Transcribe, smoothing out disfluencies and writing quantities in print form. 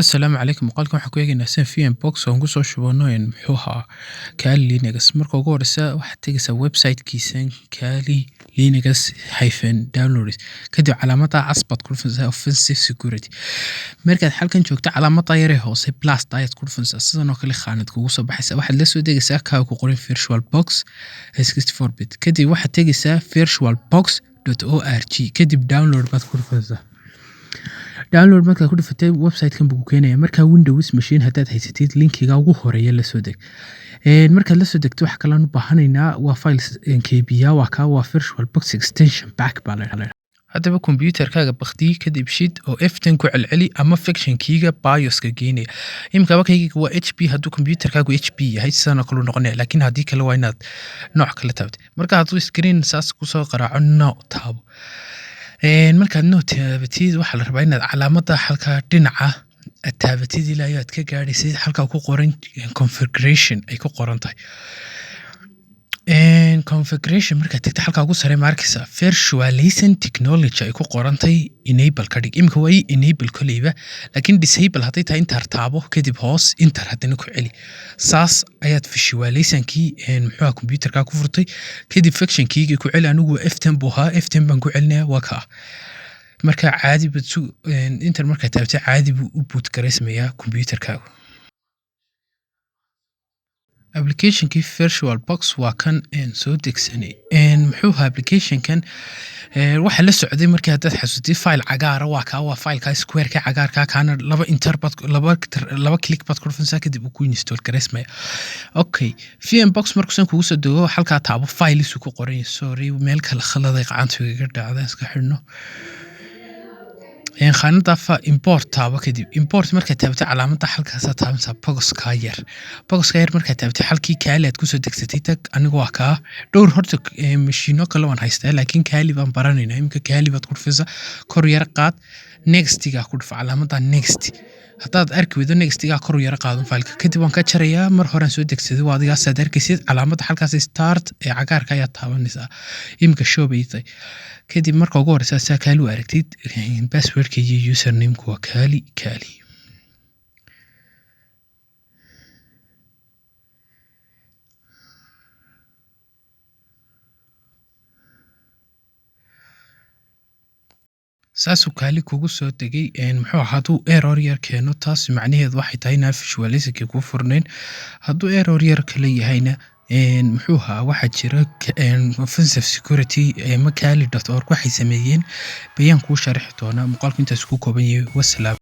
Assalaamu calaykum. Muuqaalkan waxaan ku eegaynaa sida VMbox oon kusoo shubano muxuu ahaa Kali Linux. Marka ugu horeysa waxaad tegaysaa website-kiisa Kali Linux hyphen downloads. Kadib calaamada cas baad ku dhufanaysaa, offensive security. Markaad halkan joogto, calaamada yaree hoose plus ayaad ku dhufanaysaa. Sidan oo kale khaanad kugu soo baxaysa. Waxaad la soo degaysaa kaa ku qoran virtual box 64 bit. Kadib waxaad tegaysaa virtualbox.org, kadib download baad ku dhufanaysaa. Download markaad ku dhufatay, website-kan buu ku keenaya. Markaa Windows machine haddaad haysatid, linkiga ugu horeeya la soo deg. Markaad la soo degto, waxa kalean u baahanaynaa waa files kbiya, waa kaa, waa virtual box extension pack baa la dhahaa. Haddaba kombiyuutarkaaga baktiyi, kadib shid oo F10 ku celceli ama function keyga BIOS-ka geynaya. Imika kayga waa HP. Hadduu kombiyuutarkaagu HP yahay, sidan oo kale u noqonaya, laakiin haddii kale waa inaad nooc kale taabtay. Marka hadduu screen saas kusoo qaraaco, no taabo. Markaad no taabatid, waxaa la rabaa inaad calaamada halka dhinaca aad taabatid ilaa iyo aad ka gaadhaysid halka ku qoran configuration ay ku qoran tahay. Configuration markaad tagto, halka ugu sare ma arkaysaa virtualization technology ay ku qoran tahay? Enable ka dhig. Imika waa ii enable koleyba, laakiin disable hadday tahay, enter taabo, kadib hoos enter haddana ku celi. Saas ayaad virtualizationkii muxuu ahaa computerka ku furtay. Kadib function keygii ku celi. Anigu waa F10 buu ahaa, F10 baan ku celinaya, waa kaa. Marka caadi baad su enter markaad taabatay, caadi buu u boot garaysmayaa computerkaagu. Applicationkii virtual box waa kan soo degsanay. Muxuu ahaa applicationkan? Waxaa la socday, markii haddaad xasuustid, file cagaara, waa kaa, waa fileka squareka cagaarka. Kaana laba enter baad laba click baad ku dhufanaysaa, kadib uu ku install garaysmaya. Okay, VMbox markuusan kugu soo dego, halkaa taabo, files ku qoran yahay. Sorry, meel kale khaladay gacanta igaga dhacda, iska xidhno. Khaanada fa import taabo. Kadib import markaad taabato, calaamadda halkaasaa taabanaysaa, boxka yar. Boxka yar markaad taabatay, halkii Kali aad kusoo degsatay tag. Anigu waa kaa. Dhowr horta mashiino kale waan haystaa, laakiin Kali baan baranaynaa iminka. Kali baad ku dhufaysaa, kor yara qaad, nextigaa ku dhufa, calaamadda next. Haddaad arki weydo nextigaa, kor u yara qaadan fileka. Kadib waan ka jarayaa, mar horaan soo degsaday, waa adigaasaad arkaysid. Calaamadda halkaas start ee cagaarka ayaad taabanaysaa. Iminka show bay tahay. Kadib marka ugu horeysa saa Kali u aragtid, passwordka iyo usernameka waa Kali Kali. Saasuu Kali kugu soo degay. Muxuu ahaa, hadduu error yar keeno, taas macnaheedu waxay tahay inaan virtualizationkii kuu furnayn. Hadduu error yar kale yahayna, muxuu ahaa, waxaa jira offensive security ama kali.org waxay sameeyeen bayaan kuu sharixi doonaa. Muuqaalku intaas ku kooban yahay. Wasalaam.